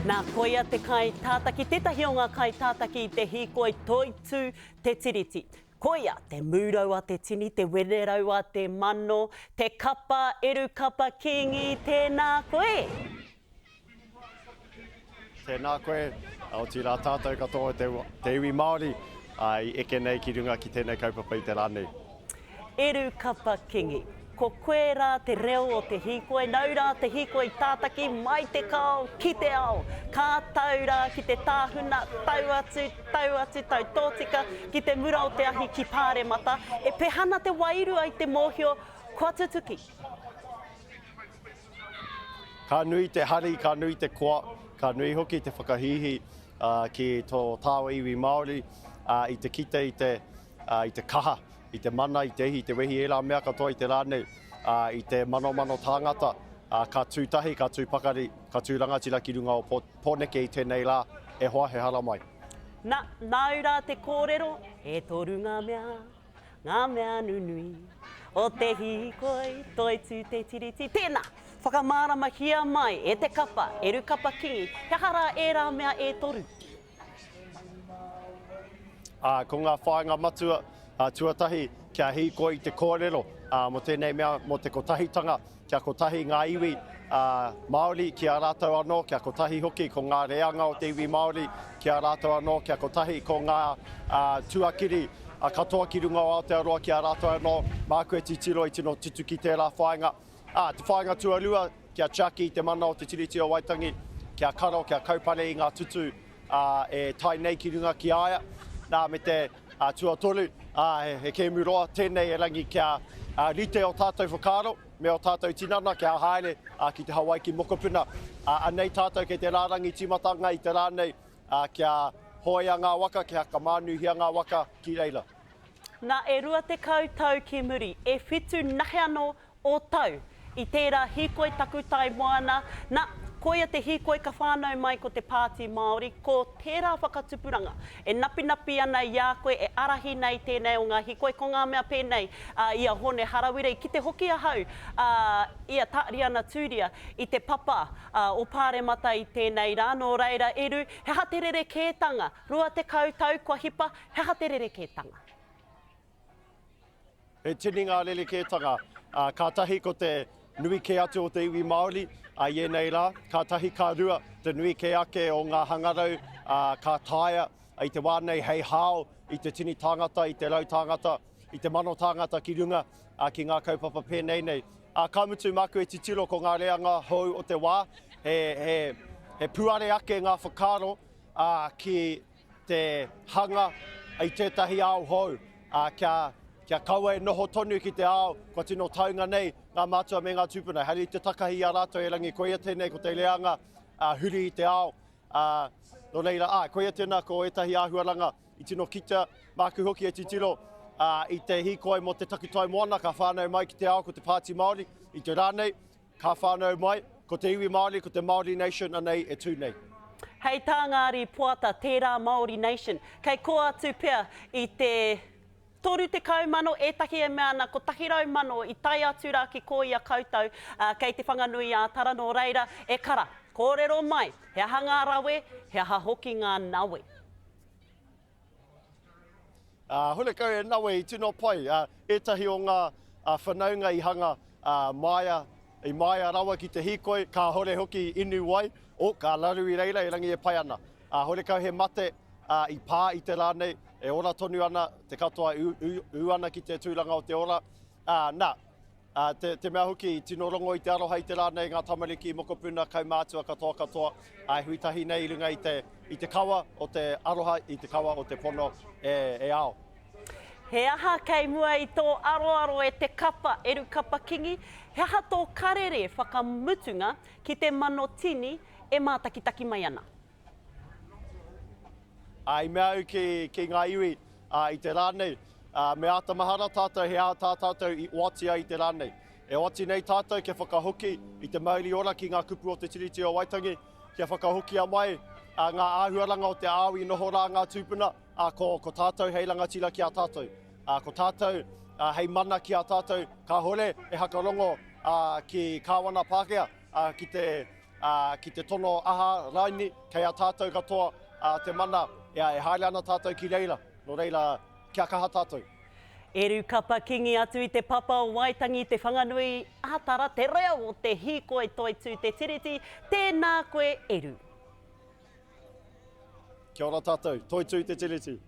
Nā, koia te kaitātaki, tētahi o ngā kaitātaki i te hīkoi toitū te Tiriti. Koia te mūrau a te tini, te wenerau a te mano, te kapa, Eru Kapa Kingi, tēnā koe! Tēnā koe, otirā tātou katoa te, te iwi Māori i eke nei ki runga ki tēnei kaupapa i te rā nei. Eru Kapa Kingi, ko koe rā te reo o te hīkoi, nau rā te hīkoi tātaki mai te kao ki te ao, ka tau rā ki te tāhuna, tau atu, tau atu, tau tōtika ki te mura o te ahi ki Pāremata, e pehana te wairua i te mōhio kua tutuki. Ka nui te hari, ka nui te koa, ka nui hoki te whakahīhī ki tō tāua iwi Māori i te kite i te, i te kaha, i te mana, i te ihi, i te wehi, ērā mea katoa i te rā nei, i te manomano tāngata, ka tū tahi, ka tū pakari, ka tū rangatira ki runga o Pōneke i tēnei rā, e hoa, he haramai. Na, nāu rā te kōrero, e toru ngā mea. Ngā mea nunui o te hīkoi, toitū te tiriti. Tēnā, whakamāramahia mai e te kapa, e Rukapa Kingi, he aha rā ērā mea e toru? Ā, ko ngā whāinga matua, tuatahi, kia hīkoi i te kōrero mō tēnei mea, mō te kotahitanga, kia kotahi ngā iwi Māori ki a rātou anō, kia kotahi hoki ko ngā reanga o te iwi Māori ki a rātou anō, kia kotahi ko ngā tuakiri katoa ki runga o Aotearoa ki a rātou anō, māku e titiro i tino tutuki tērā whāinga. Ā, te whāinga tuarua, kia tiaki i te mana o te Tiriti o Waitangi, kia karo, kia kaupare i ngā tutu e tae nei ki runga ki a ia. Nā, me te tuatoru, ā, he kēmu roa tēnei erangi kia rite ō tātou whakaaro me ō tātou tinana kia haere ki te Hawaiki mokopuna. Anei tātou kei te rārangi tīmatanga i te rā nei kia hoea ngā waka, kia whakamānuhia ngā waka ki reira. Nā, e 20 tau ki muri, e whitu nahe anō o tau. I tērā hīkoi takutai moana, na, koia te hīkoi ka whānau mai ko te Pāti Māori, ko tērā whakatupuranga e napinapi ana i a koe e ārahi nei tēnei o ngā hīkoi, ko ngā mea pēnei i a Hōne Harawira, i kite hoki ahau i a Tāriana Tūria i te papa o Pāremata i tēnei rā, nō reira, Eru, he aha te rerekētanga? 20 tau kua hipa, he aha te rerekētanga? He tini ngā rerekētanga. Kātahi ko te nui kē atu o te iwi Māori i ēnei rā, kātahi ka rua te nui kē ake o ngā hangarau ka taea i te wā nei hei hao i te tini tāngata, i te rau tāngata, i te mano tāngata ki runga ki ngā kaupapa pēnei nei. Ka mutu māku e titiro ko ngā reanga hou o te wā, he, he, he puare ake ngā whakaaro ki te hanga i tētahi ao hou, ā, kia, kia kaua e noho tonu ki te ao kua tino taunga nei ngā mātua me ngā tūpuna. Haere i te takahi i a rātou erangi koia tēnei ko te reanga ā, huri i te ao. Ā, nō reira, ā, koia tēnā ko ētahi āhuaranga i tino kitea, māku hoki e titiro ā, i te hīkoi mō te takutai moana ka whānau mai ki te ao ko te Pāti Māori i te rā nei, Ka whānau mai, ko te iwi Māori, ko te Māori Nation anei e tū nei. Hei tā ngā rīpoata, tērā Māori Nation, kei kō atu pea i te 30,000, ētahi e mea ana 100,000 i tae atu rā ki kō i a koutou, ā, kei Te Whanganui-ā-Tara, nō reira, e kara, kōrero mai, he aha ngā rawe, he aha hoki ngā nawe? Ā, horekau e nawe i tino pai, ā, ētahi o ngā whanaunga i hanga māia, i māia rawa ki te hīkoi, kāhore hoki i inu wai, o, ka raru i reira, erangi e pai ana. Ā, horekau he mate, ā, i pā i te rā nei, e ora tonu ana te katoa, ū, ū, ū ana ki te tūranga o te ora. Ā, nā, Ā, te, te mea hoki, i tino rongo i te aroha i te rā nei ngā tamariki, mokopuna, kaumātua katoa katoa, ā, e hui tahi nei i runga i te, i te kawa o te aroha, i te kawa o te pono e, e ao. He aha kei mua i tō aroaro e te kapa, Eru Kapa Kingi? He aha tō karere whakamutunga ki te manotini e mātakitaki mai ana? Ā, i mea au ki, ki ngā iwi, ā, i te rā nei, ā, me āta mahara tātou he aha tā tātou i oati ai i te rā nei. E oati nei tātou kia whakahoki i te mauri ora ki ngā kupu o te Tiriti o Waitangi, kia whakahokia mai ā, ngā āhuaranga o te ao i noho rā ngā tūpuna, ā, ko, ko tātou hei rangatira ki a tātou. Ā, ko tātou, ā, hei mana ki a tātou, kāhore e hakarongo, ā, ki Kāwana Pākehā, ā, ki te. Ki te tono aha raini, kei a tātou katoa te mana, e haere ana tātou ki reira, nō reira, kia kaha tātou. Eru Kapa Kingi atu i te papa o Waitangi Te Whanganui a Tara te reo o te hīkoi toitū te Tiriti, tēnā koe Eru. Kia ora tātou, toitū te Tiriti.